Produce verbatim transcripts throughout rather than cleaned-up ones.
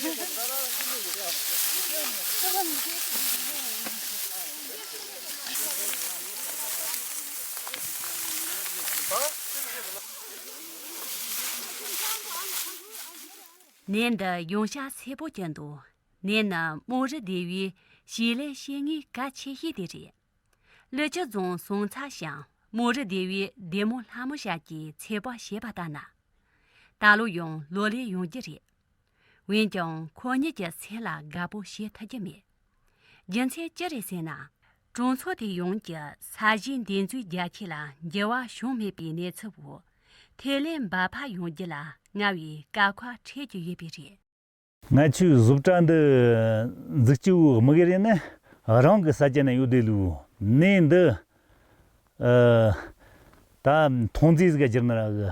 གནས་འདི་ཡོངས་གྲགས་ཆེ་པོ་ཅན་དུ། གནས་ནི་མོ་རི་སྡེ་བའི་བྱེ་ལེ་ཞེས་ངའི་གལ་ཆེ་ཤོས་དེ་རེད། ཀླུ་ཆུ་རྫོང་སོང་ཚ་ཞིང་མོ་རི་སྡེ་བའི་སྡེ་མོ་ལྷ་མོ་ཞབས་ཀྱིས་ཚེ་དཔག་བྱས་པ་ལྟར་ན། ད་ལོ་ཡང་ལོ་ལེགས་ཡོང་རྒྱུ་རེད། འོན་ཀྱང་ཁོ་གཉིས་ཀྱི་སེམས་ལ་དགའ་པོ་བྱེད་ཐུབ་ཀྱི་མེད། རྒྱུ་མཚན་ཅི་རེད་ཟེར་ན། གྲོང་ཚོ་དེ་ཡོངས་ཀྱི་ས་གཞིའི་འདེབས་འཛུགས་རྒྱ་ཆེ་ལ་འགྱུར་བ་བྱུང་མེད་པའི་གནས་ཚུལ་འོག་ཐེ་ལེ་འབབ་འཕར་ཡོང་རྒྱུ་ལ་སྔར་བས་དཀའ་ཁག་འཕྲད་ཀྱི་ཡོད་པས་རེད། ང་ཚོའི་བཟོ་གྲྭ་འདི་འཛུགས་སྐྲུན་དམིགས་ཡུལ་ནི་རང་གི་ས་ཆ་ནས་ཡོད་དེ་ལུ་གནས་འདི་ཨ་ད་མཐོང་རྫས་ཟིག་ག་བསྒྱུར་ན་ར་གི།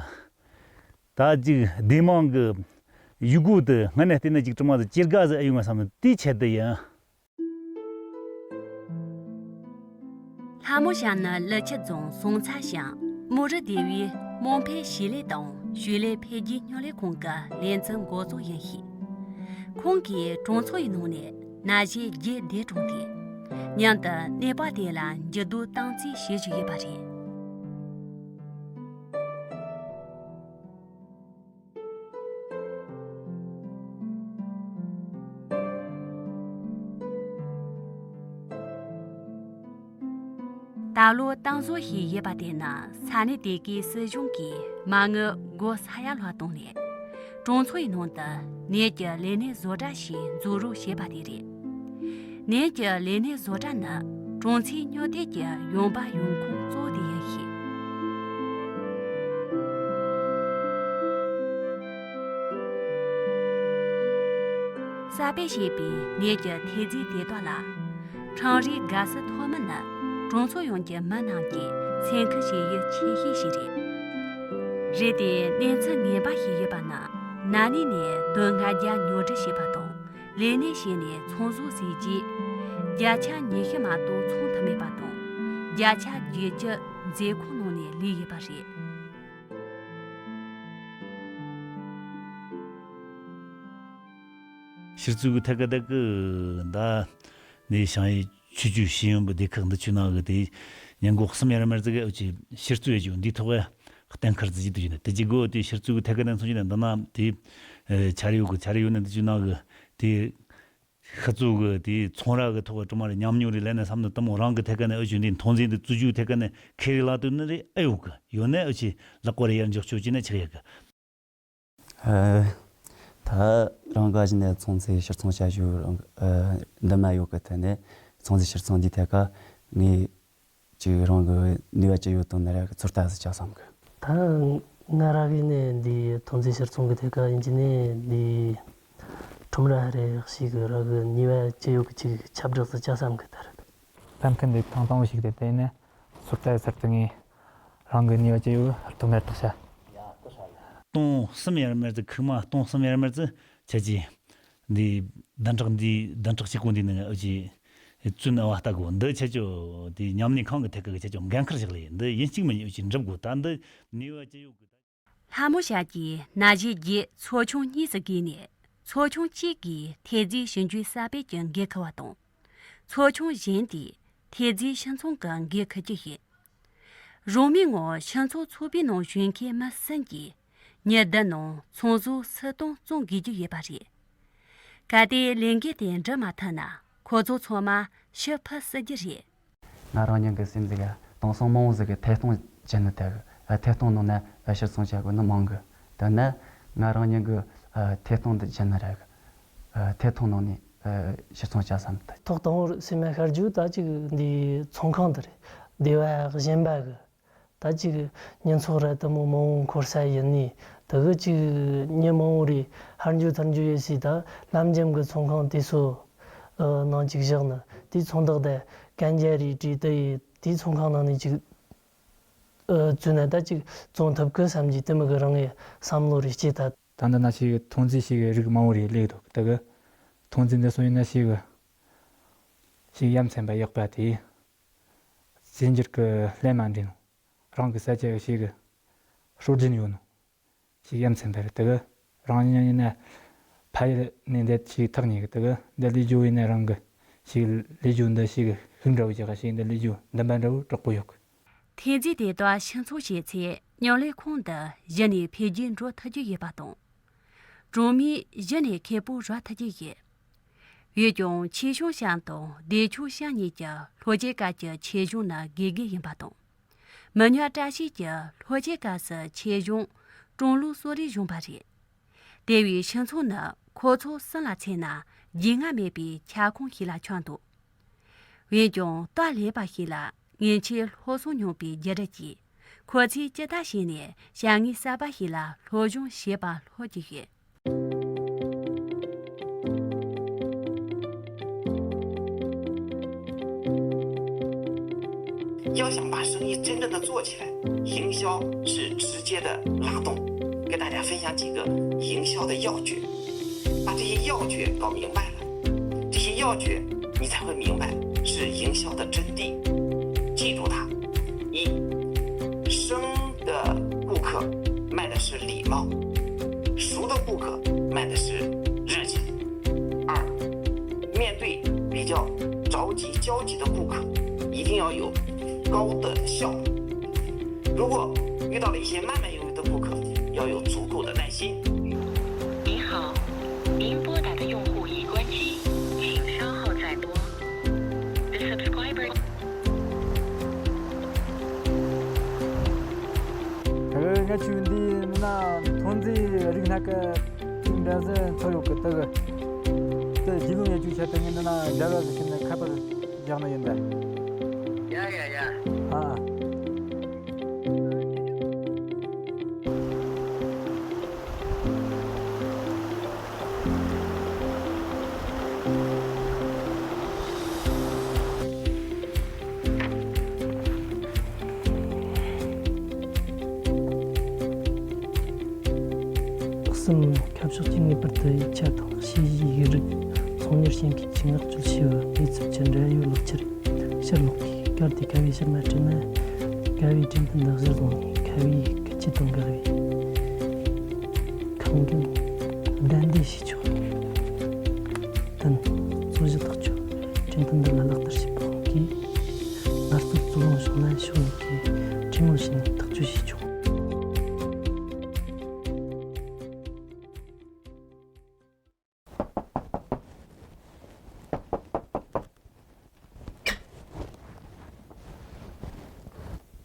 ད་ཅིག་སྡེ་དམངས་ཀྱི་ཡུལ་སྒོ་དེ་སྔ་ནས་བལྟས་ན་ཅིག་གྲིབ་མ་དེ་ཇེ་དགའ་ཟིག་ཨེ་ཡོང་ང་བསམ་ནས་དེའི་ཆེད་དུ་ཡིན། ལྷ་མོ་ཞབས་ནི་ཀླུ་ཆུ་རྫོང་སོང་ཚ་ཞིང་མོ་རི་སྡེ་བའི་རྨོངས་འཕེལ་བྱེད་ལས་དང་ཞོར་ལས་འཕེལ་རྒྱས་སྙོམས་ལས་ཁང་གི་ལས་འཛིན་འགོ་གཙོ་ཡིན་ཞིང་། ཁོང་གིས་གྲོང་ཚོ་ཡི་ནང་ནས་ན་གཞོན་བརྒྱད་འདེམས་བསྐོ་སྟེ། མཉམ་དུ་གནས་པ་དེ་ལ་འགྱུར་ལྡོག་གཏོང་རྩིས་བྱེད་བཞིན་ཡོད་པ་རེད། ད་ལོ་གཏམ་བཟོ་ཞིག་ཡོད་པ་དེ་ནི་ས་གནས་དེ་གའི་སྲིད་གཞུང་གིས་མ་དངུལ་སྒོར་ས་ཡ་ལྷག་བཏང་ནས། གྲོང་ཚོ་ཡི་ནང་དུ་ནས་ཀྱི་ལས་གནས་བཟོ་གྲྭ་ཞིག་འཛུགས་རོགས་བྱས་པ་དེ་རེད། ནས་ཀྱི་ལས་གནས་བཟོ་གྲྭ་ནི་གྲོང་ཚོའི་སྨྱོ་སྡེབ་ཀྱི་ཡོང་འབབ་ཡོང་ཁུངས་གཙོ་བོ་དེ་ཡིན་ཞིང་། གསར་སྤེལ་བྱས་པའི་ནས་ཀྱི་ཐེལ་ཙེ་དེ་དག་ལ། ཁྲང་རིའི་ག་སི་ཐོག་མ་ནི་གྲོང་ཚོ་ཡོངས་ཀྱི་མི་རྣམས་ཀྱིས་སེམས་ཁུར་བྱེད་ཡུལ་ཆེ་ཤོས་ཤིག་རེད། རེད་དེ་གནས་ཚུལ་ངན་པ་ཞིག་ཡོད་པ་ནི། ན་ནིང་ནས་དོན་ལྔ་བརྒྱ་ཉོ་སྒྲུབ་བྱས་པ་དང་ལས་གནས་བྱས་ནས་ཚོང་ཟོག་བཟོས་རྗེས། བརྒྱ་ཆ་ཉི་ཤུ་མ་གཏོགས་ཚོང་ཐུབ་མེད་པ་དང་། བརྒྱ་ཆ་བརྒྱད་ཅུ་མཛེས་ཁང་ནང་ནས་ལུས་ཡོད་པ་རེད། ཕྱིར་ཚུར་གི་ཐད་ཀ་ད་གི་ད་ནས་ཞང་ཡི་ཆུ་ཆུ་ཤེས་ཡོན་པའི་སྡེ་ཁག་འདི་ཆུ་ནང་གི་དེ་ཉེན་འགོག་གསུམ་ཡར་མར་ཙི་གི་ཨུ་ཆི་ཕྱིར་ཚུར་ཡ་ཆུ་འདིའི་ཐོག་ཡ་གཏན་འཁེལ་ཙི་ཅི་དུ་ཡིན་དེ་ཅི་གོ་དེ་ཕྱིར་ཚུར་གི་ཐད་ཀ་ནས་མཚོན་ཆུ་ནས་འདི་ན་དེ་ཆ་རེ་ཡོད་གི་ཆ་རེ་ཡོད་ནས་འདི་ཆུ་ནང་གི་དེ་ཤི་ཚུ་གི་དེ་ཚོང་ར་གི་ཐོག་གི་གྲུ་མ་རེ་ཉམས་མྱོང་རེ་ལེན་ནས་བསམ་ནས་དུ་མོ་རང་གི་ཐད་ཀ་ནས་ཨུ་ཆུ་འདི་མཐོང་ཟིན་དུ་བཙུགས་རྒྱུ་ཐད་ཀ་ནས་ཁེ་རེ་ལག་དུ་ནི་རེ་ཨེ་ཡོད་གི་ཡོད་ནས་ཨུ་ཆི་ལག་པ་རེ་ཡར་འཇོག་ཆོག་ཅི་ནས་ཆག་ཡ་གི། ཨ། ད་རང་འགའ་ཞིག་ནས་ཚོང་རྫས་ཕྱིར་ཚོང་བྱ་རྒྱུ་རང་ཨ་འདི་མ་ཡོད་གི་ཐད་ནས་ཚོང་རྫས་ཕྱིར་ཚོང་འདི་ཐད་ཀ་ངས་ཅིག་རང་གི་ནུས་པ་ཅི་ཡོད་དང་ནི་ར་གི་ཚོད་ལྟ་ཟིག་བྱ་བསམ་གི། ད་ང་ར་གི་ནས་འདི་ཚོང་རྫས་ཕྱིར་ཚོང་གི་ཐད་ཀ་ཡིན་གྱི་ནས་འདི་ཁྲོམ་ར་རེ་ཞིག་གི་ར་གི་ནུས་པ་ཅི་ཡོད་གི་ཅིག་ཁྱབ་བསྒྲགས་ཟིག་བྱ་བསམ་གི་ད་ར། ལམ་ཁ་འདི་ཐང་ཐང་བོ་ཞིག་ཏུ་བལྟས་ནས་ཚོད་ལྟ་ཚར་དུ་ངས་རང་གི་ནུས་པ་ཅི་ཡོད་ཧུར་ཐག་མེར་ཐག་བྱ། སྟོང་གསུམ་ཡར་མར་ཙི་ཁུག་མ་སྟོང་གསུམ་ཡར་མར་ཙི་ཆ་ཅི། འདི་བདུན་ཕྲག་འདི་བདུན་ཕྲག་གཅིག་གོ་འདི་ནང་ཨུ་ཅི་བཙུན་ཨ་བ་ལྟ་གོ་འདི་ཆ་ཅོ་འདི་ཉམས་ལེན་ཁང་གི་ཐད་ཀ་གི་ཆ་ཅོ་འགན་ཁུར་བཞག་ལེ་འདི་ཡིན་གཅིག་མིན་གཉིས་ཨུ་ཅི་འགྲུབ་གོ་ད་འདི་ནུས་པ་ཅི་ཡོད་གི་ད། ལྷ་མོ་ཞབས་ཀྱིས་ན་གཞོན་བརྒྱད་ཚོ་ཆུང་གཉིས་སུ་བགོས་ནས་ཚོ་ཆུང་གཅིག་གིས་ཐེལ་ཙེ་ཞིབ་འཇུག་གསར་སྤེལ་གྱི་འགན་འཁུར་བ་དང་། ཚོ་ཆུང་གཞན་དེས་ཐེལ་ཙེ་ཕྱིར་ཚོང་གི་འགན་འཁུར་རྒྱུ་ཡིན། རང་མོས་ངང་ཕྱིར་ཚོང་ཚོགས་པའི་ནང་ཞུགས་མཁན་མི་གསུམ་གྱིས་ཉིན་བདུན་ནང་ཚོང་ཟོག་སུམ་སྟོང་བཙོང་དགོས་རྒྱུ་ཡོད་པ་རེད། གལ་ཏེ་ལས་འགུལ་དེ་འགྲུབ་མ་ཐུབ་ན་ཁོ་ཚོ་ཚང་མ་ཕྱིར་ཕུད་སྲིད་རྒྱུ་རེད། ང་རང་ཉིད་ཀྱི་སེམས་ཟིག་ག་དེང་སང་མང་བོ་ཟིག་གི་ཐད་གཏོང་བྱེད་ནི་ཐད་གི་ཐད་གཏོང་ནང་ནས་ཕྱིར་ཚོང་བྱ་དགོས་ནི་མང་གི། དེ་ནས་ང་རང་ཉིད་ཀྱི་ཐད་གཏོང་འདི་བྱེད་ནི་རེད་གི། ཐད་གཏོང་ནང་ནས་ཕྱིར་ཚོང་བྱ་བསམ་ཐལ། ཐོག་དང་པོར་སེམས་ལ་ཤར་རྒྱུ་ད་ཅིག་འདི་ཚོང་ཁང་འདི་རེད། སྡེ་བ་གཞན་པ་གི་ད་ཅིག་མྱི་ཚོགས་ར་དེ་མོ་མང་བོ་འཁོར་ས་ཡིན་ནི་དེ་གི་ཅིག་མྱི་མང་བོ་རེ་ཧར་འགྱོ་ཐར་འགྱོ་ཡོད་སྲིད། ད་ལམ་འཇམ་གི་ཚོང་ཁང་དེ་ཚོ་ནང་ཅིག་བཞག་ན་དེ་ཚོང་བདག་དེ་གན་རྒྱ་རེ་བྲིས་ཏེ་དེ་ཚོང་ཁང་ནང་ནས་ཅིག་བཙུགས་ན་ད་ཅིག་བཙོང་ཐུབ་གི་བསམ་གྱི་དེ་མོ་གི་རང་གི་བསམ་བློ་རེ་སྐྱེས་ད། ད་འདི་ན་ཞིག་གི་ཐོན་རྫས་ཞིག་གི་རིགས་མང་བོ་རེ་སླེབས་འདུག་དེ་གི་ཐོན་རྫས་འདི་ཚོ་ཡིན་ན་ཞིག་གི་ཞིག་ཡ་མཚན་པ་ཡག་པ་དེ་རྫས་འགྱུར་གི་ལན་མ་འདྲེས་ནོ། རང་གི་ས་ཆ་གི་ཞིག་གི་སྲོལ་རྒྱུན་ཡོད་ནོ། ཞིག་ཡ་མཚན་པ་རེད་དེ་གི་རང་ཉིད་ཡིན་ན་ ཕ་ཡུལ་ནས་འདི་ཞིག་ཐག་ཉེ་གི། དེ་གི་འདི་ལས་རྒྱུ་བས་ནས་རང་གི་ཞིག་ལས་རྒྱུ་འདི་ཞིག་ཤུགས་འདྲ་བོ་ཅིག་ག་ཞིག་འདི་ལས་རྒྱུ་འདི་འབའ་འདྲ་བོ་དྲག་པོ་ཡོད་གི། ཐེལ་ཙེ་དེ་དག་ཕྱིར་ཚོང་བྱེད་ཚེ་མཉམ་ལས་ཁང་འདི་གཞི་ནས་འཕེལ་རྒྱས་འགྲོ་ཐུབ་རྒྱུ་ཡིན་པ་དང་། གྲོང་མིས་གཞི་ནས་ཁེ་སྤོགས་རག་ཐུབ་རྒྱུ་ཡིན། འོན་ཀྱང་ཆེ་ཆུང་ཤང་དང་སྡེ་ཆུང་ཤང་གཉིས་ཀྱི་ལྷོ་སྐྱེད་ཀ་གྱི་ཆེ་ཆུང་ནི་དགེ་རྒན་ཡིན་པ་དང་། མི་ཉག་བཀྲ་ཤིས་ཀྱི་ལྷོ་སྐྱེད་ཀ་སི་ཆེ་ཆུང་ཀྲུང་ལུགས་གསོ་རིག་གཞུང་པ་རེད། དེ་བས་ཕྱིར་ཚོང་ནི་ཁོ་ཚོ་གསུམ་ལ་མཚོན་ན་རྒྱུས་མངའ་མེད་པའི་ཁྱབ་ཁོངས་ཤིག་ལ་ཆགས་འདུག་འོན་ཀྱང་སྟབས་ལེགས་པ་ཞིག་ལ་ངེད་ཆོས་ལྷོ་སོང་མྱོང་པའི་རྒྱུ་འབྲས་ཀྱིས་ཁོ་ཚོས་ཅི་ལྟར་བྱས་ནས་བྱ་དངོས་གསར་པ་ཞིག་ལ་སློབ་སྦྱོང་བྱེད་པར་སློབ་ཀྱི་ཡོད། 要想把生意真正的做起来，营销是直接的拉动。跟大家分享几个营销的要诀，把这些要诀搞明白了，这些要诀你才会明白是营销的真谛。记住它：一，生的顾客卖的是礼貌，熟的顾客卖的是热情。二，面对比较着急、焦急的顾客，一定要有高的效率。如果遇到了一些慢慢悠悠的顾客，要有足够的耐心。您好，您拨打的用户已关机，请稍后再拨。The subscriber ད་གི་ང་ཆུ་འདི་ནི་ན་ཐོན་རྫས་རིགས་སྣ་ཁ་ཅིག་འདྲ་ཟེ་འཚོ་ཡོད་གི། ད་གི་དེ་རྒྱུས་ལོན་ཡོད་རྒྱུ་ཆ་དེ་ངས་འདི་ན་འདྲ་བ་ཟེ་ཤེས་ནས་ཁ་པར་བཞག་ན་ཡིན་ད། ཡ་ཡ་ཡ། ཨ། གསུམ། ཁ་ཕྱོགས་ཀྱིས་ངེས་པར་དུ་ཡིག་ཆ་དང་དཔྱད་གཞིའི་ཡིག་རིགས། ཚོང་གཉེར་བྱེད་མཁན་གྱིས་མངགས་བཅོལ་བྱས་པའི་དངོས་ཚབ་ཀྱི་འབྲེལ་ཡོད་ལག་ཁྱེར། ཕྱིར་ལོག་གིས་གལ་ཏེ་ཁ་པའི་ཕྱིར་མ་སྤྲད་ན། ཁ་པའི་འཕྲིན་ཕུད་འདི་གཞིར་བཟུང་ནས་ཁ་པའི་སྐུལ་ཆད་དང་འགལ་བའི་ཁ་འགན་བདའ་འདེད་བྱས་ཆོག་བདུན། རྩོད་གཞི་ཐག་གཅོད། འཕྲིན་ཕུད་འདི་ལ་ལག་བསྟར་བྱེད་པ་གིས་ངལ་རྩོལ་རྩོད་གླེང་བྱུང་ན་ཕྱོགས་གཉིས་ཀས་གྲོས་མོལ་བྱས་ནས་ཐག་གཅོད་བྱས་ཆོག་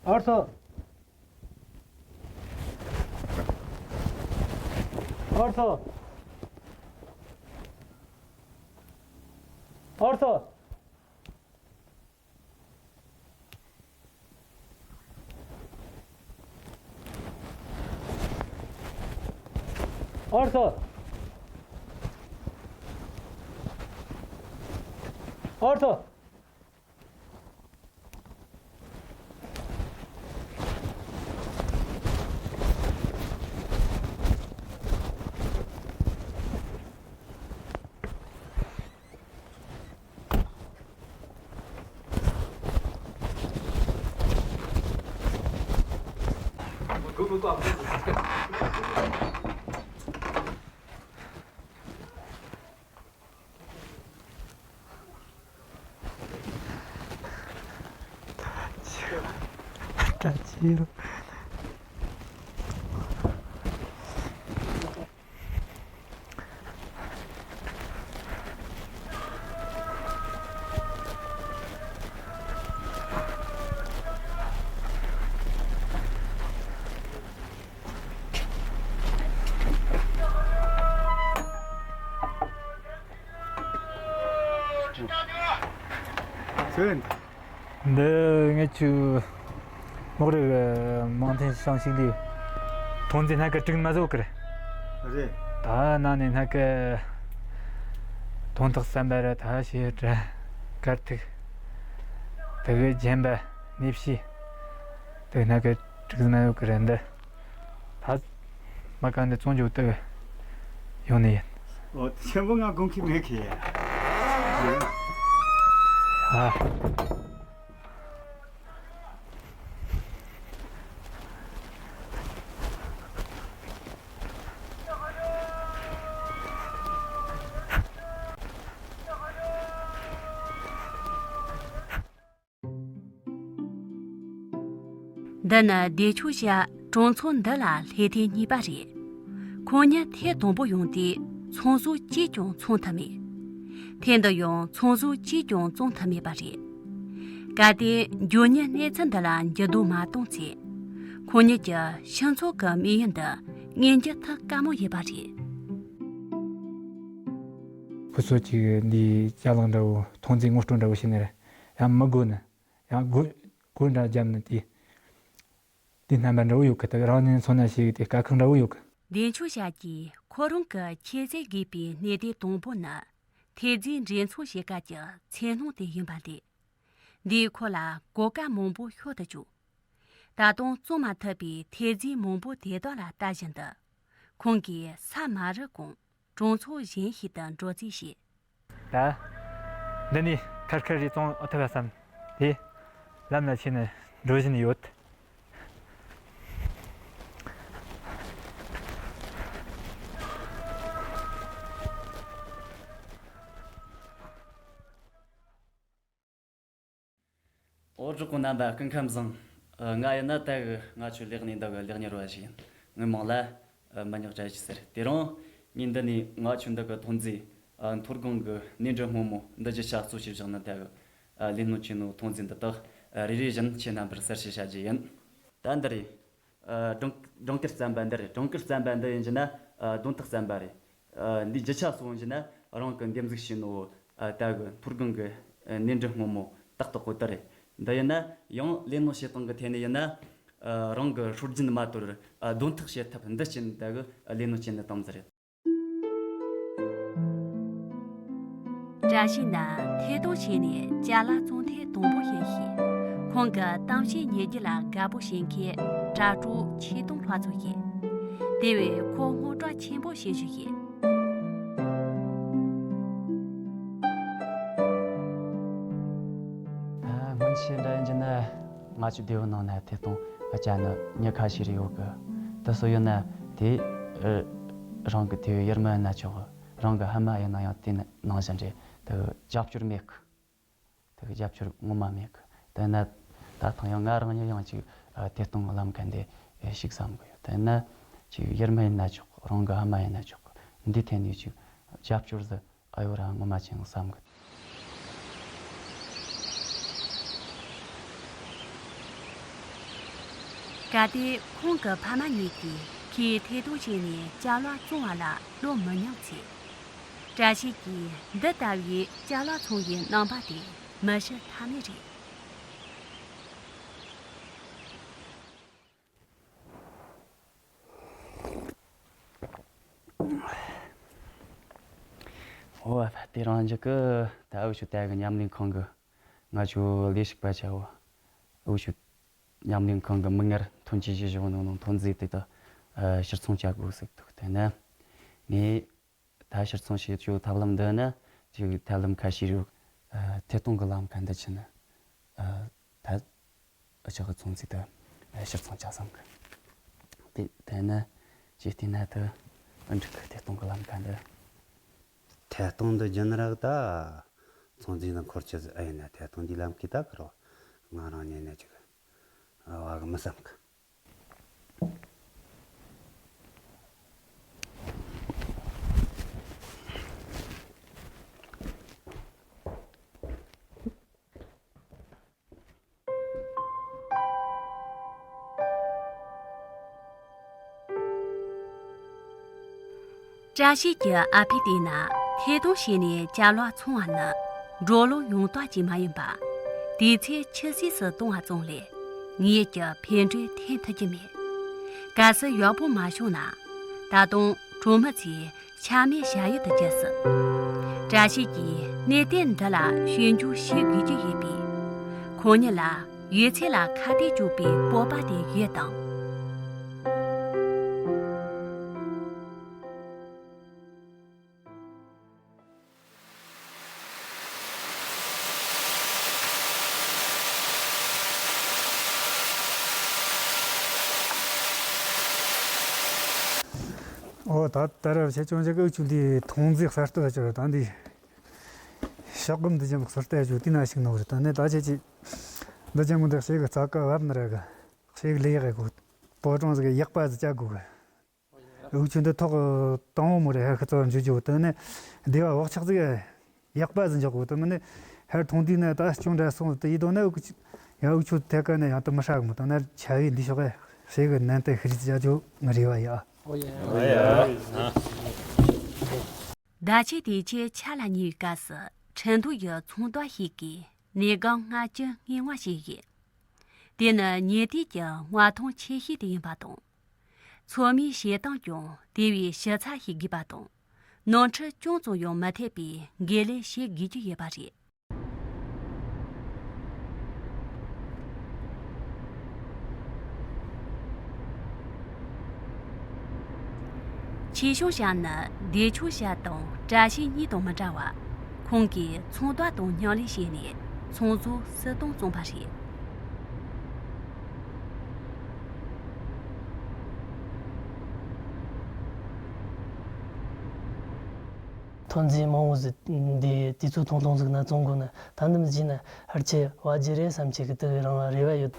ཨར་ཐོ། ཨར་ཐོ། ཨར་ཐོ། ཨར་ཐོ། ཨར་ཐོ། འདི་ངེད་ཆོའི་མོག་རི་གི་མང་ཐན་ཤང་ཞིག་ལས་ཐོན་རྫས་སྣ་ཁ་དྲུག་མ་བཟོ་གི་རེད། རེད། ད་ནང་ནས་སྣ་ཁ་དོན་དག་བསམ་པ་ར་ད་ཞེ་དྲ་དཀར་ཐིག་དེ་གི་རྒྱན་པ་ནས་ཕྱིས་དེ་སྣ་ཁ་དྲུག་མ་བཟོ་གི་རེད། འདི་ད་མ་ག་འདི་བཙོང་རྒྱུ་དེ་ཡོང་ནི་ཡིན། ཨོ་ཆེན་པོ་ང་དགོངས་ཀྱི་མེད་གི། ཨ། འདི་ནི་བདེ་མཆོག་བྱ་གྲོང་ཚོ་འདི་ལ་སླེབས་ཐེངས་གཉིས་པ་རེད། ཁོང་ཉིད་ཐེངས་དང་པོ་ཡོང་དུས་ཚོང་ཟོག་གཅིག་ཀྱང་འཚོང་ཐུབ་མེད། ཐེངས་འདི་ཡང་ཚོང་ཟོག་གཅིག་ཀྱང་བཙོང་ཐུབ་མེད་པ་རེད། གལ་ཏེ་མགྱོགས་མྱུར་གནས་ཚུལ་འདི་ལ་འགྱུར་ལྡོག་མ་བཏང་ཚེ། ཁོང་ཉིད་ཀྱི་ཕྱི་ཚོགས་ཀྱི་དམིགས་ཡུལ་འདི་ངོས་འཛིན་ཐུབ་དཀའ་མོ་ཡིན་པ་རེད། ཁོ་ཚོ་གཅིག་འདིའི་ཅ་ལག་འདྲ་བོ་ཐོན་རྫས་ངོ་སྤྲོད་འདྲ་བོ་བྱས་ནས་རེད། ཡང་མི་དགོས་ནི། ཡང་སྒོ་སྒོ་འདྲ་བརྒྱབ་ནི་དེ། དེ་རྣམ་པ་འདྲ་བོ་ཡོད་གི། ད་རང་ཉིད་མཚོན་ན་ཞིག་དེ་དཀའ་ཁག་འདྲ་བོ་ཡོད་གི། བདེ་མཆོག་བྱ་གིས་ཁོ་རང་གི་ཁྱད་ཚད་དགོས་པའི་གནད་དོན་དང་པོ་ནི། ཐེལ་ཙེ་འདྲེན་འཚོང་བྱེད་སྐབས་ཀྱི་ཚེར་སྣང་དེ་ཡིན་པ་རེད། འདིས་ཁོ་ལ་གོ་སྐབས་མང་པོ་ཤོར་དུ་བཅུག་ད་དུང་བཙོང་མ་ཐུབ་པའི་ཐེལ་ཙེ་མང་པོ་དེ་དག་ལ་ལྟ་བཞིན་དུ། ཁོང་གིས་ས་མ་རུབ་གོང་གྲོང་ཚོ་གཞན་ཞིག་ཏུ་འགྲོ་རྩིས་བྱས། ད། འདི་ནས་ཁར་ཁར་རེ་བཙོང་ཨ་ཐུབ་པ་བསམ། དེ། ལམ་ལ་ཆས་ནས་འགྲོ་བཞིན་ཡོད། འོ་གྲོགས་པོ་རྣམ་པ་སྐུ་ཁམས་བཟང་། ཨ། ང་ཡིན་ན་ད་གི་ང་ཆོའི་ལས་གནས་འདི་གི་ལས་གཉེར་བ་ཞིག་ཡིན། ངའི་མིང་ལ་ཨ། མི་ཉག་བཀྲ་ཤིས་ཟེར། དེ་རིང་ངས་འདི་ནས་ང་ཆོའི་འདི་གི་ཐོན་རྫས་ཨ། མཐོ་སྒང་གི་ནས་འབྲུ་སྔོན་མོ་འདི་རྒྱུ་ཆ་གཙོ་བྱས་བཞག་ནི་ད་གི་ཨ། ལས་སྣོན་བྱས་ནོ་ཐོན་རྫས་འདི་དག་ཨ། རེ་རེ་བཞིན་ཁྱེད་རྣམ་པར་གསལ་བཤད་བྱ་རྒྱུ་ཡིན། ད་འདི་རེད། ཨ། སྦྲང་སྦྲང་དཀར་རྩམ་པ་འདི་རེད། སྦྲང་དཀར་རྩམ་པ་འདི་ཡིན་རྒྱུ་ན་ཨ། དོན་དག་རྩམ་པ་རེད། ཨ། འདིའི་རྒྱུ་ཆ་གཙོ་བོ་ཡིན་རྒྱུ་ན་རང་གི་འདེབས་འཛུགས་བྱས་ནོ་ཨ། ད་གི་མཐོ་སྒང་གི་ཨ། ནས་འབྲུ་སྔོན་མོ་ཏག་ཏག་པོ་དེ་རེད། འདི་ཡིན་ན་ཡང་ལས་སྣོན་བྱེད་སྟངས་ཀྱི་ཐད་ནས་ཡིན་ན་ཨ། རང་གི་སྲོལ་རྒྱུན་མ་དོར་བར་ཨ། དོན་དག་བྱེད་ཐབས་འདི་བྱས་ནས་ད་གི་ཨ། ལས་སྣོན་བྱས་ནས་བཏང་ཟིག་རེད། བཀྲ་ཤིས་ནི་ཐད་གཏོང་བྱས་ནས་ཅ་ལག་བཙོང་ཐེངས་དང་པོ་ཡིན་ཞིང་། ཁོང་གི་གཏམ་བཤད་ཉན་རྒྱུ་ལ་དགའ་པོ་བྱེད་མཁན་དྲ་གྲོགས་ཆོས་དུང་ལྷ་མཚོ་ཡིན། དེ་བས་ཁོ་སྔོན་གྲགས་ཆེན་པོ་ཞེ་ཞུ་ཡིན། ཨ། སྔོན་ཆད་འདྲ་ཡིན་རྒྱུ་ན། ང་ཚོའི་སྡེ་བའི་ནང་ན་ཐད་གཏོང་བྱེད་མཁན་མི་ཁ་ཤས་རེ་ཡོད་གི། དེ་སུ་ཡིན་ན་དེ་རང་གི་དེ་ཡུལ་མི་ཡིན་ན་ཆོག་གི། རང་གི་ཕ་མ་ཡིན་ན་ཡང་དེ་ནང་བཞིན་རེད། དེ་རྒྱབ་སྐྱོར་མེད་གི། དེ་རྒྱབ་སྐྱོར་ངོ་མ་མེད་གི། དེ་ན་ད་ཐེངས་ཡང་ང་རང་ཉིད་ཡང་ཅིག་ཐད་གཏོང་ལམ་ཁ་འདི་ཞིག་བསམ་གི་ཡོད། དེ་ན་ཅིག་ཡུལ་མི་ཡིན་ན་ཆོག་གི། རང་གི་ཕ་མ་ཡིན་ན་ཆོག་གི། འདི་ཐད་ནས་ཅིག་རྒྱབ་སྐྱོར་ཟིག་ཨ་ཡོད་ར་ངོ་མ་ཅིག་བསམ་གི། གལ་ཏེ་ཁོང་གི་ཕ་མ་གཉིས་ཀྱིས་ཁོས་ཐད་གཏོང་བྱས་ནས་ཅ་ལག་བཙོང་བ་ལ་བློ་མི་ཉམས་ཚེ། བཀྲ་ཤིས་ཀྱིས་འདི་ལྟ་བུའི་ཅ་ལག་ཚོང་བའི་རྣམ་པ་དེ་མི་ཞུ་ཐབས་མེད་རེད། འོ། དེ་རིང་འཇིགས་གི། ད་འུ་ཆོ་ད་གི་མཉམ་ལས་ཁང་གི། ང་ཆོ་ལས་ཞུགས་པ་ཆ་བོ། འུ་ཆོ་མཉམ་ལས་ཁང་གི་མིག་སྔར་ཐོན་སྐྱེད་བྱེད་བཞིན་ནོ་ནོ་ཐོན་རྫས་དེ་དག་ཕྱིར་ཚོང་བྱ་དགོས་ཟེར་འདུག་དེ་ནས་ངས་ད་ཕྱིར་ཚོང་བྱེད་རྒྱུ་ཐབས་ལམ་འདི་ནི་ཅིག་ཐབས་ལམ་ཁ་ཤས་རེད། ཐད་གཏོང་གི་ལམ་ཁ་འདི་ཕྱིན་ནས་ད་ཨ་ཅག་གི་ཚོང་རྫས་དེ་ཕྱིར་ཚོང་བྱ་བསམ་གི། དེ་དེ་ནི་ཅིག་བལྟས་ན་དེ་འགྲིག་གི། ཐད་གཏོང་གི་ལམ་ཁ་འདི། ཐད་གཏོང་འདི་རྒྱུན་རག་ད། ཚོང་རྫས་ནི་འཁོར་ཆེ་ཟིག་ཨེ་ཡིན་ན་ཐད་གཏོང་འདི་ལམ་ཁའི་ད་ཁར་བ། ང་རང་ཉིད་ནས་ཅིག་བ་གི་མི་བསམ་གི། བཀྲ་ཤིས་ཀྱི་ཨ་ཕས་བལྟས་ན། ཐད་གཏོང་བྱས་ནས་ཅ་ལག་འཚོང་བ་ནི་འགྲོ་ལུགས་ཡོང་སྟངས་ཅིག་མ་ཡིན་པ། དུས་ཚོད་ཆུད་ཟོས་སུ་གཏོང་བ་ཙམ་ལས་དངོས་ཡོད་ཀྱི་ཕན་འབྲས་ཐོན་ཐུབ་ཀྱི་མེད། གལ་སྲིད་ཡག་པོ་མ་བྱུང་ན། ད་དུང་གྲོང་མི་ཚོས་ཆ་མེད་བྱ་ཡུལ་དུ་གྱུར་སྲིད། བཀྲ་ཤིས་ཀྱིས་གནད་དོན་འདི་ལ་ཞིབ་འཇུག་བྱེད་དགོས་ཀྱི་ཡོད་པས། ཁོང་ཉིད་ལ་ཡོད་ཚད་ལ་ཁ་གཏད་གཅོག་པའི་སྤོབས་པ་དེ་ཡོད་དམ། འོ། ད་ད་ར་ཆེ་ཆུང་ཅིག་འུ་ཆོ་འདི་ཐོན་རྫས་གསར་གཏོད་བྱ་ར། ད་འདི་ཤོག་སྒམ་འདི་ཅན་གསར་གཏོད་བྱ་དེ་ན་ཞིག་ནོར་རེད། ད་ནི་ད་ཆེ་ཆེ་འདི་ཅན་མོ་འདི་ཞིག་གི་རྩ་ཀ་བབ་ནི་ར་གི། ཞིག་ལས་ཡག་གི་པོ་ཀྲང་ཟིག་ཡག་པ་ཟིག་བྱ་དགོས་གི། འུ་ཆོ་འདི་ཐོག་དང་བོ་མོ་རེད། ཧ་ཁི་ཚོ་འཇུ་རྒྱུ་དེ་ནི་སྡེ་བ་བག་ཆགས་ཟིག་ཡག་པ་ཟིག་འཇོག་དགོས། དེ་མིན་ནི་ཧར་ཐོང་དུས་ནི་ད་ཅུང་འདྲ་སོང་དེ་ཡིན་དོ་ནི་འུ་ཆོ་ཡ་འུ་ཆོ་ཐད་ཀ་ནི་ཡང་དུ་མི་ཧྲ་གི་མོ། དེ་ན་ཆ་བའི་འདི་ཕྱོགས་ཧྲེ་གི་ནན་ཏན་ཤི་རི་ཅ་ཅོ་ང་རེ་བ་ཡ། ཨོ་ཡ། ཟླ་ཕྱེད་དེའི་ཆེད་ཆ་ལ་ཉེ་བའི་སྐབས་སུ་ཁྲིན་ཐུའུ་ཡི་ཚོང་དོན་ཞིག་གིས་གནས་སྒང་ལྔ་བཅུ་ལྔ་བ་ཞིག་ཡིན། དེ་ནི་ཉེ་དུས་ཀྱི་མངའ་ཐང་ཆེ་ཤོས་དེ་ཡིན་པ་དང་། ཚོ་མིའི་བྱེད་སྟངས་ཀྱང་དེ་བས་ཞིབ་ཚགས་ཤིག་དགོས་པ་དང་། ནོར་འཁྲུལ་ཅུང་ཙམ་ཡང་མི་ཐེབས་པའི་འགན་ལེན་བྱེད་དགོས་ཀྱི་ཡོད་པ་རེད། ཆེ་ཆུང་ཞབས་ནི་བདེ་ཆུང་ཞབས་དང་བཀྲ་ཤིས་གཉིས་དང་མི་འདྲ་བར། ཁོང་གིས་ཚོང་དོན་དང་མཉམ་ལས་བྱས་ནས་ཚོང་ཟོག་སུས་གཏོང་བཙོང་པ་རེད། ཐོན་རྫས་མང་བོ་ཟིག་འདི་དུས་ཚོད་ཐུང་ཐུང་ཟིག་ན་བཙོང་དགོས་ན། ད་འདི་མི་བྱས་ན་ཧར་ཆེ་བ་རྒྱུ་རེད་བསམ་ཆེ་གི་དུ་གི་རང་ལ་རེ་བ་ཡོད།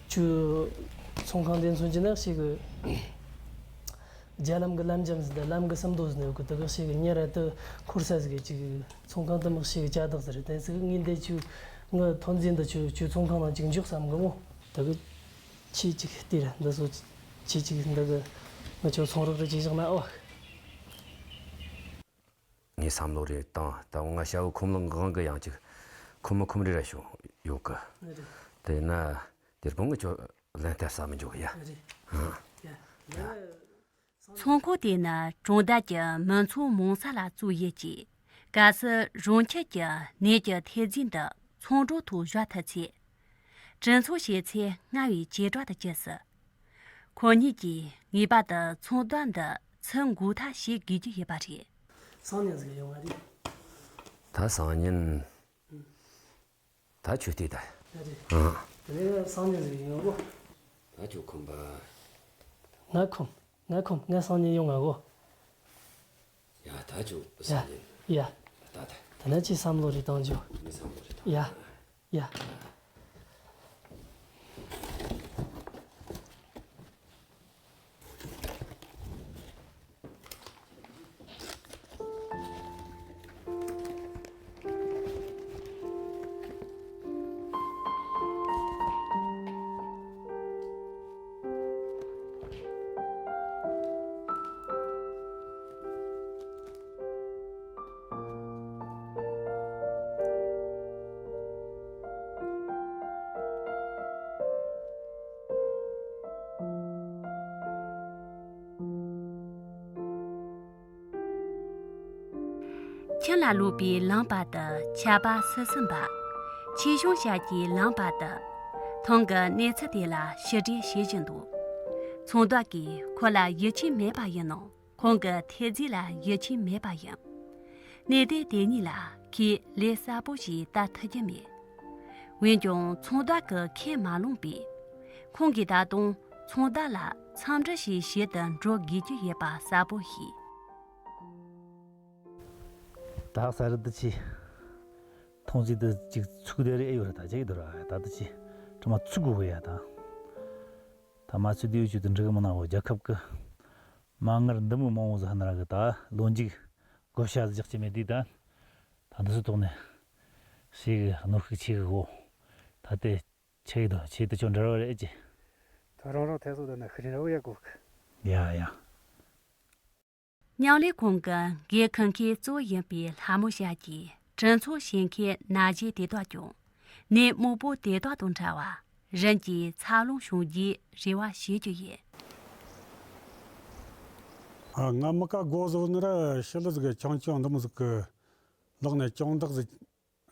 ཁྱོད་ཚོང་ཁང་དེ་མཚོན་གྱི་ན་ཞིག་གི་རྒྱ་ལམ་གི་ལམ་འཇམ་ཟིན་དང་ལམ་གི་སུམ་མདོ་ཟིན་ཡོད་གི། དེ་གི་ཞིག་གི་ཉེ་ར་དུ་འཁོར་ས་ཟིག་གི་ཅིག་ཚོང་ཁང་དུ་དམག་ཞིག་གི་ཅ་དག་ཟེར། དེ་ཟིག་ངས་འདི་ཁྱོད་ངི་ཐོན་རྫས་འདི་ཁྱོད་ཁྱོད་ཚོང་ཁང་ནང་ཅིག་འཇོག་བསམ་གི་མོ། དེ་གི་ཁྱེད་ཅིག་ལྟོས་ར། འདི་ཚོ་ཁྱེད་ཅིག་འདི་གི་ངི་ཁྱོད་ཚོང་རོགས་རེ་བྱེད་བཞག་ན་ཨོ། ངས་བསམ་བློ་རེ་བཏང་། ད་ང་ཞ་བོ་ཁོམ་ལང་གང་གི་ཡང་ཅིག་ཁོམ་མི་ཁོམ་རེ་ར་ཞུ་ཡོད་གི། རེད། དེ་ན་དེར་གོང་གི་ཅོ་ལན་ཐད་ས་མི་འཇོག་ཡ། རེད། ཡ། ཡ། ཚོང་ཁང་དེ་ནི་གྲོང་རྡལ་གྱི་མི་ཚོགས་མང་ས་ལ་བཙུགས་ཡོད་ཅིང་། གལ་སྲིད་རང་ཁྱིམ་གྱི་ནས་ཀྱི་ཐེལ་ཙེ་འདི་ཚོང་གྲོགས་ཐོག་བཞག་ཐུབ་ཚེ། གྲོས་ཚོགས་བྱས་ཚེ་སྔར་བས་ཇེ་དྲག་ཏུ་གྱུར་སྲིད། ཁོ་གཉིས་ཀྱིས་ངེས་པར་དུ་ཚོང་དོན་འདི་ཚུར་འགོ་ཐབས་བྱེད་དགོས་ཀྱི་ཡོད་པ་རེད། སང་ཉིན་ཟིག་ཡོང་བ་རེད། ད་སང་ཉིན། ད་ཁྱོད་བལྟས་ད། ཡ་རེད། ཨང་། དེ་ནས་སང་ཉིན་ཟིག་ཡོང་གོ། ད་ཁྱོད་ཁོམ་པ། ང་ཁོམ། ང་ཁོམ། ང་སང་ཉིན་ཡོང་ང་གོ། ཡ་ད་ཁྱོད་ཡ། སང་ཉིན། ཡ། ད་ད། ད་ནི་ཁྱེད་བསམ་བློ་རེ་བཏང་རྒྱུ། ངས་བསམ་བློ་རེ་བཏང་། ཡ། ཡ། ཁྱིམ་ལ་ལོག་པའི་ལམ་བར་དུ་ཆར་པ་སིབ་སིབ་འབབ། ཆེ་ཆུང་ཞབས་ཀྱི་ལམ་བར་དུ། ཐང་གི་གནས་ཚུལ་དེ་ལ་ཞིབ་འགྲེལ་བྱེད་བཞིན་འདུག་ཚོང་བདག་གིས་ཁོ་ལ་ཡིད་ཆེས་མེད་པ་ཡིན་ནའང་། ཁོང་གི་ཐེལ་ཙེ་ལ་ཡིད་ཆེས་མེད་པ་ཡིན། གནས་སྡེ་དེ་གཉིས་ལ་ཁོས་ལས་གསལ་པོ་ཞིག་བལྟ་ཐུབ་ཀྱི་མེད། འོན་ཀྱང་ཚོང་བདག་གིས་ཁས་མ་བླངས་པས། ཁོང་གིས་ད་དུང་ཚོང་བདག་ལ་འཚམས་འདྲི་ཞིག་བྱེད་དུ་འགྲོ་དགོས་ཀྱི་ཡོད་པ་གསལ་པོ་ཤེས། ད་གསར་དུ་ཆེ། ཐོང་ཅིག་ཏུ་ཅིག་ཚུགས་བསྡད་རེ་ཨེ་ཡོད་རེད། ད་ཅིག་འདོར་བ་ད་དུ་ཆེ། ཁྲི་མ་ཚུགས་དགོས་གི་ཡ་ད། ད་མ་ཚུགས་དུས་ཡོད་ཅིག་ཏུ་འགྲིག་གི་མི་ན་འོ། རྒྱལ་ཁབ་ཀྱི་མ་དངུལ་འདི་མོ་མང་བོ་ཟིག་ཧ་ན་ར་གི་ད་ལོ་མཇུག་བགོ་བཤའ་རྒྱག་ཅི་མེད་དུས་ད། ད་འདི་ཚོ་ཐོག་ནས་ཞེ་གི་གནོན་ཤུགས་ཆེ་གི་གོ། ད་དེ་ཆེ་གི་དོ་ཆེ་དུ་ཆོ་འདྲ་བ་རེད་ཅི། ད་རང་རང་ཐད་སོ་ད་ན་ཤི་རིན་ར་བ་ཡ་གོ་གི། ཡ་ཡ། མཉམ་ལས་ཁང་གི་འགན་འཁུར་མཁན་གཙོ་བོ་ཡིན་པའི་ལྷ་མོ་ཞབས་ཀྱིས་གྲོས་ཚོགས་བྱེད་མཁན་ན་གཞོན་དེ་དག་ཀྱང་ནད་མང་པོ་དེ་དག་དང་འདྲ་བར་རིམ་གྱིས་འཚར་ལོངས་བྱུང་རྒྱུའི་རེ་བ་བྱེད་ཀྱི་ཡོད། ཨ། ང་མི་ཀ་གོ་བཟོ་ནི་ར་ཤི་ལི་ཟིག་གི་ཆུང་ཆུང་འདི་མོ་ཟིག་གི་ལག་ནས་ཅུང་བདག་ཟིག་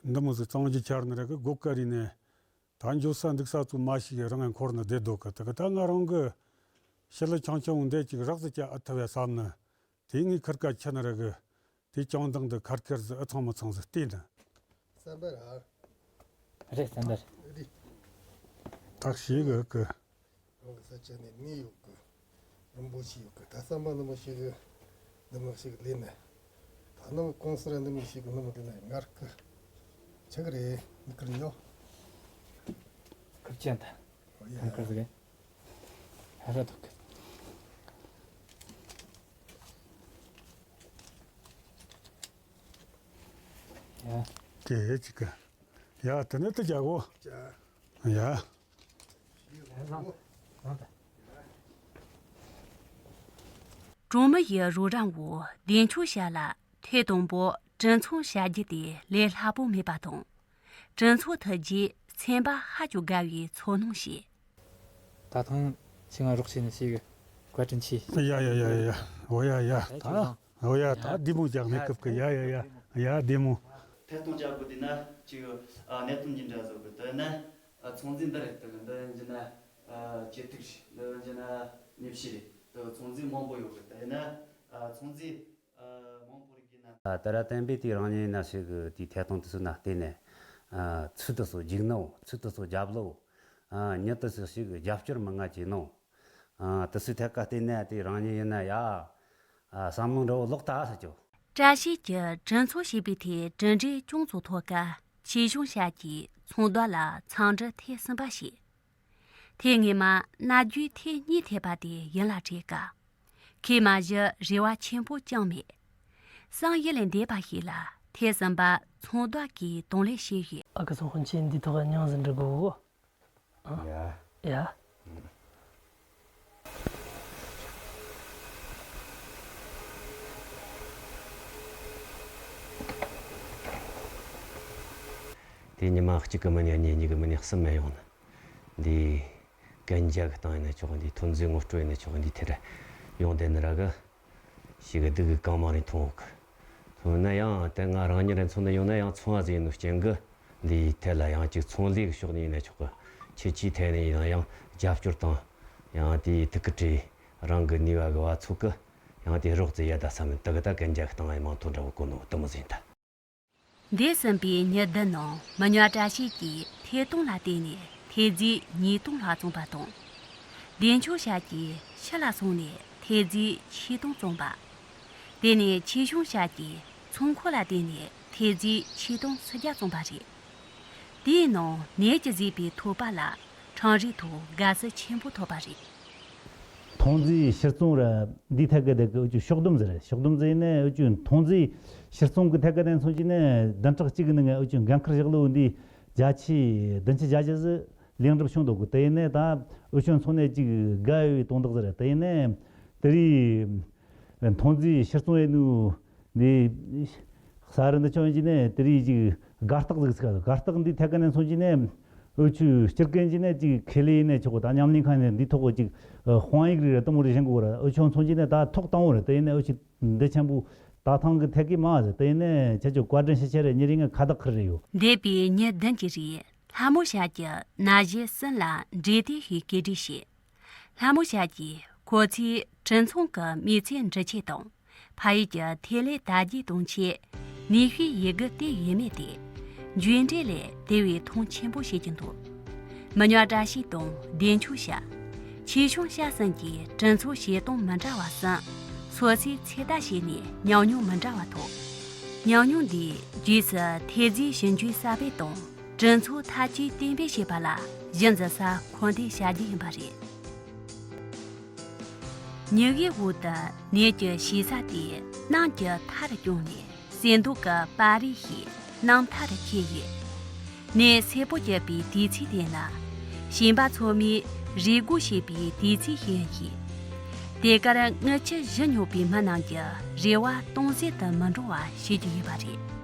འདི་མོ་ཟིག་གཙང་རྒྱུ་ཆར་ནི་ར་གི་སྒོ་ཀ་རི་ནས་ད་འཇུ་ས་འདུག་ས་ཚོ་མ་ཤི་གི་རང་ངས་འཁོར་ནི་བསྡད་འདུག་གི། དེ་གི་ད་ང་རང་གི་ཤི་ལི་ཆུང་ཆུང་འདི་ཅིག་རག་ཟིག་ཀྱང་ཨ་ཐུབ་ཡ་བསམ་ནི། དེ་ངའི་ཁུར་ཀ་ཆི་ནི་ར་གི། དེ་ཅང་དང་དུ་ཁར་ཁེར་ཟི་ཨི་ཚང་མི་ཚང་ཟི་བལྟས་ན། བསམ་པ་ར། རེད་བསམ་པ་རེད། རེད། ཐག་ཤེས་གི་གི། རང་གི་ས་ཆ་ནས་གནས་ཡོད་གི། རིན་པོ་ཆེ་ཡོད་གི། ད་བསམ་པ་ནི་མི་ཤེས་གི། ནི་མི་ཤེས་གི་ལས་ནི། ད་ ཁ་ནང་གོང་སར་འདི་མི་ཞིག་གི་ནུ་མོ་དེ་ན་ངར་ཁུ་ཆག་རེད། མི་ཀར་ཉོ། ཁུར་ཅན་ད། ཨོ་ཡ། ཁུར་ཁུར་ཟིག་གི། ཧ་ར་ཐོག་གི། ཡ། དེ་ཅིག་གི། ཡ་དེ་ནས་དེ་རྒྱག་གོ། ཡ། གྲོང་མི་ཡི་རོགས་རམ་འོག་བདེ་མཆོག་ཤ་ལ་ཐེངས་དང་པོ་གྲུ་ཚང་བྱ་རྒྱུ་དེ་ལས་སླ་པོ་མེད་པ་དང་། གྲུ་ཚང་ཐུག་རྗེས་སེམས་པ་ཧ་ཅང་དགའ་བའི་ཚོར་སྣང་བྱེད། ད་ཐེངས་ཁྱེད་ང་རོགས་བྱས་ནས་ཞིག་བཀའ་དྲིན་ཆེ། ཡ་ཡ་ཡ་ཡ། འོ་ཡ་ཡ། ད། འོ་ཡ་ད་བདེ་མོ་རྒྱག་ནས་སྐབས་ཀྱི། ཡ་ཡ་ཡ། ཡ་བདེ་མོ། ཐད་གཏོང་བྱ་དགོས་དེ་ན་ཅིག་ཨ་གནད་དོན་གྱི་འདྲ་བཟོ་གི། དེ་ན་ཨ་ཚོང་རྫས་འདི་རེད། དེ་འདི་ཡིན་གྱི་ན་ཨ་སྐྱེ་ཐིག་རེད། འདི་ཡིན་གྱི་ན་ནས་ཕྱི་རེད། དེ་ཚོང་རྫས་མང་པོ་ཡོད་གི། དེ་ན་ཨ་ཚོང་རྫས་ཨ་མང་པོ་རིགས་ཡིན་ན། ཨ་ད་ར་བསྟན་པའི་དེ་རང་ཉིད་ཡིན་ན་ཞིག་གི་དེའི་ཐད་གཏོང་དེ་ཚོ་ན་བལྟས་ནས། ཨ་ཚུལ་དུ་སོ་འཇིགས་ནོ། ཚུལ་དུ་སོ་རྒྱབ་ལོ། ཨ་ཉིད་དུ་སོ་ཞིག་རྒྱབ་སྐྱོར་མི་ང་བྱེད་ནོ། ཨ་དེ་ཚོའི་ཐད་ཀ་བལྟས་ན་དེ་རང་ཉིད་ཡིན་ན་ཡ། ཨ་བསམ་བློ་འདྲ་བོ་ལོག་ལྟ་ཟེར་ཆོག་བཀྲ་ཤིས་ཀྱིས་གྲུ་ཚང་བྱས་པའི་ཐད་གྲུབ་འབྲས་ཅུང་ཙམ་ཐོབ་སྐབས། ཆོས་སྐྱོང་ཞབས་ཀྱིས་ཚོང་རྡོ་ལ་འཚང་འབྲུ་ཐེངས་གསུམ་པ་བྱས། ཐེངས་སྔོན་མ་མནའ་རྒྱུའི་ཐེངས་གཉིས་ཐེབས་པ་དེ་ཡིད་ལ་དྲན་སྐབས། ཁོས་མ་གཞི་རེ་བ་ཆེན་པོ་ཅང་མེད། བསམ་ཡུལ་ལས་འདས་པ་ཞིག་ལ་ཐེངས་གསུམ་པ་ཚོང་རྡོ་གིས་དང་ལེན་བྱས་ཡོད། ཨ་ཁུ་ཚོང་དཔོན། ཁྱེད་འདིའི་ཐོག་མྱིང་ཟིག་འབྲི་དགོས། ཡ། ཡ། དེ་ཉི་མ་གཅིག་གི་མི་ཉན། གཉིས་གཉིས་ཀྱི་མི་ཉན། གསུམ་མི་ཡོང་ན། འདི་གན་རྒྱ་གི་སྟེང་ཡིན་ན་ཆོག་འདི་ཐོན་རྫས་ངོ་སྤྲོད་ཡིན་ན་ཆོག་འདི་ཐད་ར་ཡོང་བསྡད་ནི་ར་གི། ཞིག་གི་སྡུག་གི་གང་མང་རེ་མཐོང་འོག་གི། འོ་ན་ཡང་དེ་ང་རང་ཉིད་རེ་མཚོན་ནས་ཡོང་ན། ཡང་ཚོང་བ་ཟིག་ཡིན་ནོ་རྐྱེན་གི། འདིའི་ཐད་ལ་ཡང་ཅིག་ཚོང་ལས་ཀྱི་ཕྱོགས་ནས་ཡིན་ན་ཆོག་གི། ཁྱེད་ཀྱིས་ཐད་ནས་ཡིན་ན་ཡང་རྒྱབ་སྐྱོར་དང་། ཡང་དེའི་ཐུགས་ཀྱི་བྲེལ། རང་གི་ནུས་པ་གི་བ་ཚོགས་གི། ཡང་དེ་རོགས་ཙི་ཡ་ད་བསམ་ནས་དེ་གི་ད་གན་རྒྱ་གི་སྟེང་ཡིན་མང་ཐོག་འདྲ་བོ་གོ་ནོ་དེ་མོ་ཟིན་ད། འདས་ཟིན་པའི་ཉི་བདུན་ནང་མི་ཉག་བཀྲ་ཤིས་ཀྱིས་ཐད་གཏོང་ལ་བརྟེན་ནས་ཐད་རྫས་ཉིས་སྟོང་ལྷག་བཙོངས་པ་དང་། བདེ་མཆོག་ཞབས་ཀྱིས་ཕྱི་ལ་སོང་ནས་ཐད་རྫས་ཆིག་སྟོང་བཙོངས་པ། དེ་ནས་ཆོས་སྐྱོང་ཞབས་ཀྱིས་ཚོང་ཁང་ལ་བརྟེན་ནས་ཐད་རྫས་ཆིག་སྟོང་སུམ་བརྒྱ་བཙོངས་པ་རེད། དེའི་ནང་ནས་ཀྱི་བཟོས་པའི་ཐོག་པ་ལ་ཁྲང་རིགས་ཐོག་དགའ་བསུ་ཆེན་པོ་ཐོབ་པ་རེད། ཐོན་རྫས་ཕྱིར་ཚོང་ར་འདིའི་ཐད་ཀ་དེ་གི་འུ་ཅུ་ཕྱོགས་བསྡོམས་ཟེར། ཕྱོགས་བསྡོམས་ཟེར་ནས་འུ་ཅུ་ཐོན་རྫས་ཕྱིར་ཚོང་གི་ཐད་ཀ་དེ་མཚོན་གྱི་ནས་བདུན་ཕྲག་གཅིག་གི་ནང་འུ་ཅུ་འགན་ཁུར་བཞག་ལོ་འདི་བརྒྱ་ཆ་བདུན་ཅུ་བརྒྱད་ཅུ་ཟིག་ལེགས་འགྲུབ་བྱུང་འདུག་གི། དེ་ཡིན་ནས་ད་འུ་ཅུ་ཚོ་ནས་ཅིག་དགའ་བའི་དོན་དག་ཟེར། དེ་ཡིན་ནས་དེ་རིང་ཐོན་རྫས་ཕྱིར་ཚོང་ཡས་ནུ་འདི་ས་རི་འདི་ཆོ་ཡིན་གྱི་ནས་དེ་རིང་ཅིག་དགའ་རྟགས་ཟིག་ཟིག་དགའ་རྟགས་འདི་ཐད་ཀ་ནས་མཚོན་གྱི་ནས་འུ་ཆོས་སྤྱིར་གན་གྱི་ནས་ཅིག་ཁེ་ལས་ཡིན་ནས་ཆོག་གི། ད་ཉམས་ལེན་ཁང་ནས་འདི་ཐོག་གི་ཅིག་དཔང་ཡིག་རེ་རེ་དུ་མོ་རེ་བཞེངས་དགོས་ར། འུ་ཆོ་མཚོན་གྱི་ནས་ད་ཐོག་དང་པོ་རེད། དེ་ཡིན་ནས་འུ་ཆོས་འདི་ཆེན་པོ་ད་ཐང་གི་ཐད་ཀའི་མ་ཟེར། དེ་ཡིན་ནས་ཁྱེད་ཆོ་བཀའ་དྲིན་ཤེས་ཆེ་རེད། ཉིན་རེ་ངས་ཁ་བརྡ་ཁུར་རེ་ཡོད། འདས་པའི་ཉིན་བདུན་གྱི་རིང་ལྷ་མོ་ཞབས་ཀྱིས་ན་གཞོན་གསུམ་ལ་འབྲས་དེབ་ཞིག་གོ་སྒྲིག་བྱས། ལྷ་མོ་ཞབས་ཀྱིས་ཁོ་ཚོས་གྲུ་ཚང་གི་མི་ཚེ་འབྲི་ཆས་དང་། ཕ་ཡུལ་གྱི་ཐད་ལས་དར་རྒྱས་གཏོང་ཆེད་ནུས་ཤུགས་ཡོད་རྒུ་བཏོན་ཡོད་མེད་དེ། འཇོན་འབྲས་ལས་དེ་བས་མཐོང་ཆེན་པོ་བྱེད་ཀྱི་འདུག་མི་ཉག་བཀྲ་ཤིས་དང་བདེ་མཆོག་ཞབས། ཆོས་སྐྱོང་ཞབས་གསུམ་གྱིས་གྲུ་ཚང་བྱེད་སྟངས་མི་འདྲ་བ་གསུམ་སོ་སོས་ཚོད་ལྟ་བྱས་ནས་ཉམས་མྱོང་མི་འདྲ་བ་ཐོབ། ཉམས་མྱོང་འདིས་རྗེས་སུ་ཐད་རྫས་ཞིབ་འཇུག་གསར་སྤེལ་དང་། གྲུ་ཚང་ཐག་གཅོད་གཏན་འབེབས་བྱེད་པ་ལ་གཞི་འཛིན་ས་མཁོ་འདོན་བྱ་རྒྱུ་ཡིན་པ་རེད། ཉི་འོད་འོག་ཏུ་ནས་ཀྱི་ཞིག་ས་དེ་གནམ་གྱི་མཐའ་རུ་བརྐྱངས་ནས་གསེར་མདོག་གི་པར་རིས་ཤིག་གནམ་མཐའ་རུ་འཁྱེར་ཡོད། ནས་སེར་པོ་བརྒྱབ་པའི་དུས་ཚིགས་དེ་ནི་ཞིང་པ་ཚང་མས་རེས་སྒུག་བྱེད་པའི་དུས་ཚིགས་ཤིག་ཡིན། དེ་གར་རྔུལ་ཆུ་བཞུར་མྱོང་པའི་མི་རྣམས་ཀྱི་རེ་བ་སྟོང་ཟད་དུ་མི་འགྲོ་བ་བྱེད་རྒྱུ་ཡིན་པ་རེད།